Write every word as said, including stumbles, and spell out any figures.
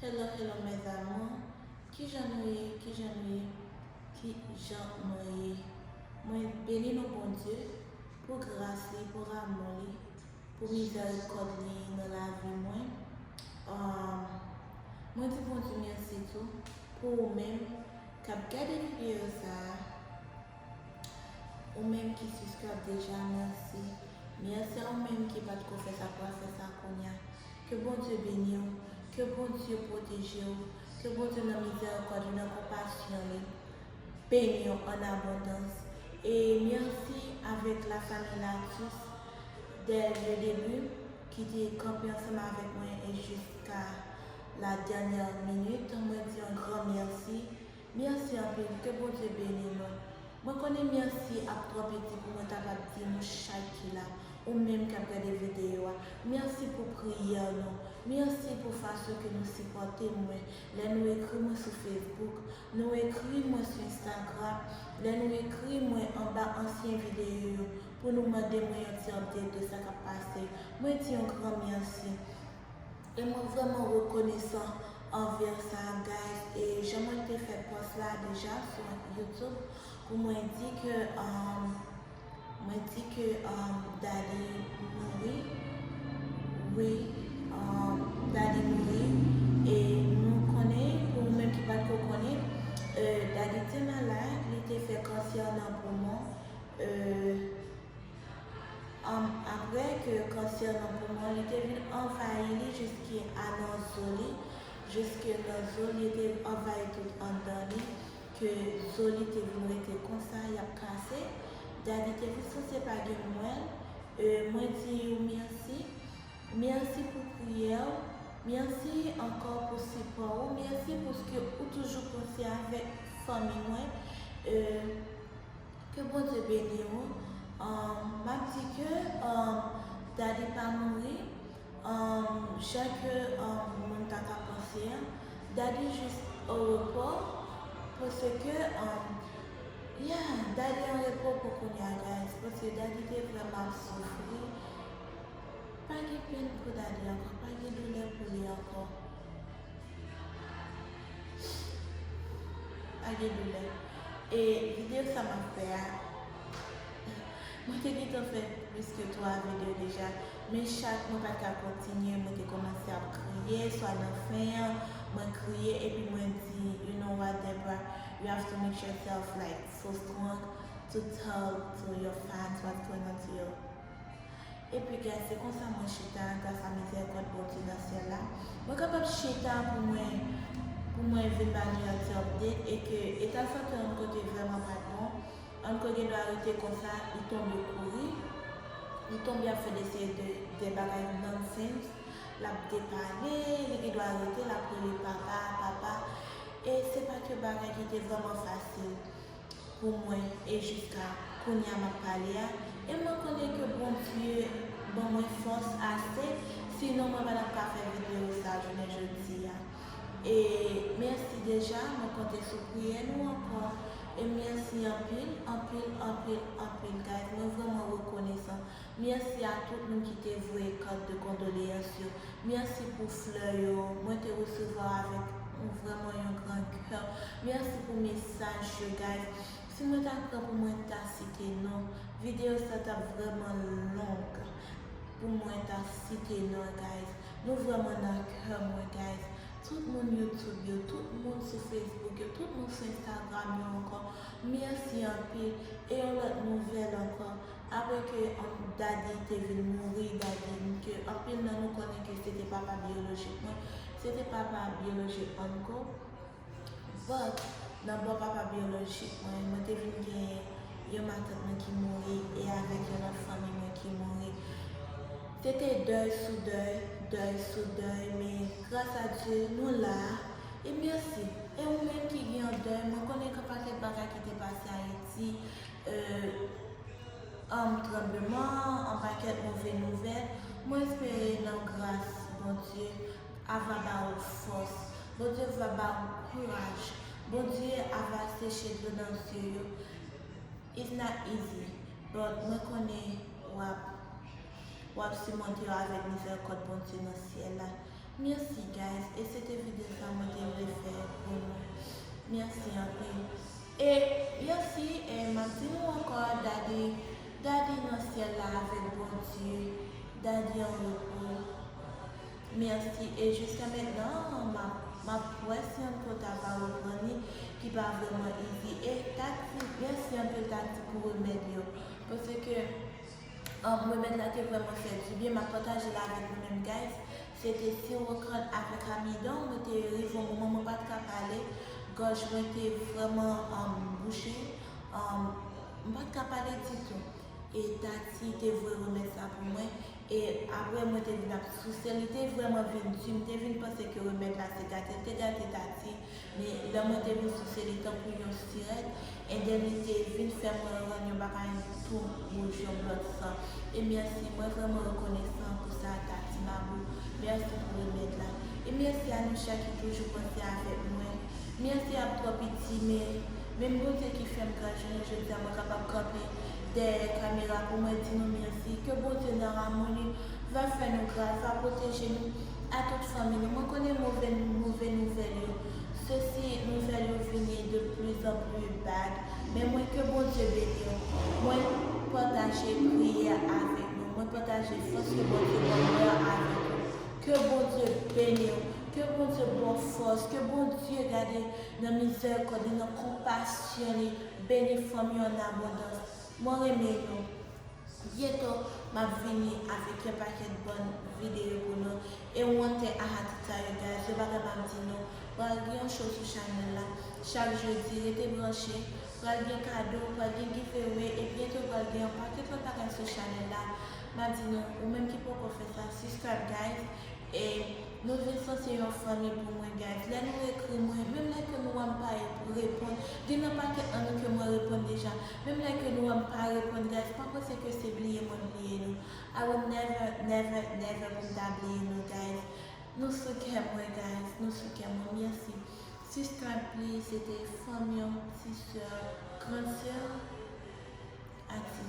Hello, hello, mes amours. Kijan nou ye? Kijan nou ye? Kijan nou ye? Mwen beni non Bondye pou gras li, pou lanmou li, pou mizèrikòd li nan lavi mwen. Um, mwen di Bondye mèsi tou pou ou menm k ap gade videyo sa a. Ou menm ki subscribe deja, mèsi. Mèsi a ou menm ki pa t ko fè sa, pou al fè sa kounye a. Ke Bondye beni w, ke Bondye pwoteje w, ke Bondye nan mizèrikòd li, nan konpasyon li, beni w an abondans. E mèsi avèk la famille Latus dès le début ki te kanpe ansanm avèk mwen e jiska la dènyè minit. Mwen di yon gran mèsi. Mèsi anpil, ke Bondye beni nou. Mwen konnen mèsi ap twò piti pou mwen kapab di nou chak ki la, ou menm k ap gade videyo a. Mèsi pou priyè nou. Mèsi pou fason ke nou sipòte mwen. Lè nou ekri mwen sou Facebook, nou ekri mwen sou Instagram, lè nou ekri mwen anba ansyen videyo yo pou nou mande mwen yon ti update de sa k ap pase. Mwen di yon gran mèsi. E mwen vrèman rekonesan anvè sa, guys. E jan mwen te fè pòs la deja sou YouTube, pou mwen di ke, um, mwen di ke, um, Daddy mouri. Wi, um, Daddy mouri. E nou konnen, pou ou menm ki pa t ko konnen, euh, Daddy te malad, li te fè kansè nan poumon. Euh, Um, apre ke kansè nan poumon li te vin anvayi li jiske a nan zo li, jiske nan zo li te anvayi tout anndan li, ke zo li te vin rete konsa, y ap kase. Daddy te vin sanse pa gen mwèl. E, mwen di ou mèsi. Mèsi pou priyè w. Mèsi ankò pou sipò ou. Mèsi paske ou toujou panse avèk fanmi mwen. E, Ke Bondye beni w. Um, m ap di ke, um, Daddy pa mouri, um, jan ke, um, moun ta ka panse a. Daddy jis o repo, paske, um, yeah, Daddy an repo pou kounye a, guys, paske Daddy te vrèman ap soufri. Pa gen penn pou Daddy ankò, pa gen doulè pou li ankò. Pa gen doulè. E videyo sa m ap fè a, mwen te gentan fè plis ke twa videyo deja, men chak mwen pa t ka kontinye, mwen te kòmanse ap kriye, swa nan fen an, mwen kriye, epi mwen di, you know what, Debra, you have to make yourself, like, so strong to tell to your fans what's going on to you. Epi, guys, se konsa mwen chita, gras a mizèrikòd Bondye nan syèl la. Mwen kapab chita pou mwen, pou mwen vin ba nou yon ti update, e ke eta sante an ko te vrèman pa t bon. An ko gen dwa rete konsa, li tonbe kouri. Li tonbe ap fè de seri de, de bagay nonsense. L ap depale, li gen dwa rete, l ap rele papa, papa. E se pa te bagay ki te vrèman fasil pou mwen e jiska kounye a m ap pale a. E mwen konnen ke Bondye ban mwen fòs ase, sinon mwen pa t ap ka fè videyo sa jounen jodi a. E mèsi deja, mwen konte sou priyè nou ankò. E mèsi anpil, anpil, anpil, anpil, guys. Mwen vrèman rekonesan. Mèsi a tout moun ki te voye kat de kondoleyans yo. Mèsi pou flè yo. Mwen te resevwa avèk yon, vrèman yon gran kè. Mèsi pou mesaj yo, guys. Si mwen ta pran pou mwen ta site non, videyo sa t ap vrèman long pou mwen ta site non, guys. Nou vrèman nan kè mwen, guys. Tout moun YouTube yo, tout moun sou Facebook yo, tout moun sou Instagram yo ankò. Mèsi anpil. E yon lòt nouvèl ankò. Apre ke, um, Daddy te vin mouri, Daddy, ke anpil nan nou konnen ke se te papa biyolojik mwen, se te papa biyolojik Anko. But, nan bò papa biyolojik mwen, mwen te vin gen yon matant mwen ki mouri, e avèk yon lòt fanmi mwen ki mouri. Se te dèy sou dèy, dèy sou dèy, men gras a Dye, nou la, e mèsi. E ou menm ki gen yon dèy, mwen konnen gen pakèt bagay ki te pase Ayiti, euh, um, tranbleman, yon pakèt move nouvèl. Mwen espere nan gras Bondye, a va ba ou fòs. Bondye va ba ou kouraj. Bondye a va seche dlo nan zye yo. It's not easy, but mwen konnen w ap, w ap simonte yo avèk mizèrikòd Bondye nan syèl la. Mèsi guys, e se te videyo sa mwen te vle fè pou nou. Mèsi anpil. E mèsi, e m ap di nou ankò, Daddy, Daddy nan syèl la avèk Bondye, Daddy an repo. Mèsi, e jiska mentnan, m ap, m ap wè si yon kote a va reprann li, ki pa vrèman easy. E Tati, mèsi anpil Tati pou remèd yo. Paske An, remèd la te vrèman fè dibyen, m ap pataje l avèk nou menm, guys. Se te siwo kann avèk amidon, mwen te rive yon moman mwen pa t ka pale, gòj mwen te vrèman um, bouche, um, m pa t ka pale ditou. E Tati te voye remèd sa pou mwen, e apre mwen te vin ap souse, li te vrèman vin di, m te vin panse ke remèd la se gate l te gate Tati, Men lè mwen te vin souse li tankou yon sirèt, and then li te vin fè mwen rann yon bagay tou wouj, yon blòd san. E mèsi, mwen vrèman rekonesan pou sa, Tati Mabou. Mèsi pou remèd la. E mèsi a nou chak ki toujou panse avèk mwen. Mèsi ap twò piti, men menm Bondye ki fè m gras jounen jodi a, mwen kapab kanpe dèyè kamera pou mwen di nou mèsi. Ke Bondye nan amou li va fè nou gras, va pwoteje nou a tout fanmi nou. Mwen konnen move, move nouvèl yo, sesi nouvèl yo vini de plus en plus bad. Men mwen ke Bondye beni w. Mwen pataje priyè avèk nou. Mwen pataje fòs ke Bondye ban mwen avèk nou. Ke Bondye beni w. Ke Bondye ba w fòs. Ke Bondye gade nan mizèrikòd li, nan konpasyon li, beni fanmi w an abondans. Mwen renmen nou. Byento, m ap vini avèk yon pakèt bòn videyo pou nou. E wonte a hatit sa yo, guys, yon bagay m ap di nou, pral gen yon show sou chanèl la. Chak jodi, rete branche. Pral gen kado, pral gen giveaway, e byento pral gen yon pakèt lòt bagay sou chanèl la. M ap di nou, ou menm ki poko fè sa, subscribe, guys. E nou vin santi yon fanmi pou mwen, guys. Lè nou ekri mwen, menm lè ke nou wè m pa reponn, gen nan pakèt nan nou ke mwen reponn deja. Menm lè ke nou wè m pa reponn, guys, pa panse ke se bliye mwen bliye nou. I will never, never, never pou m ta bliye nou, guys. Nou sou kè mwen, guys. Nou sou kè mwen. Mèsi. Subscribe, please. Se te fanmi w, ti sè, gran sè, ak ti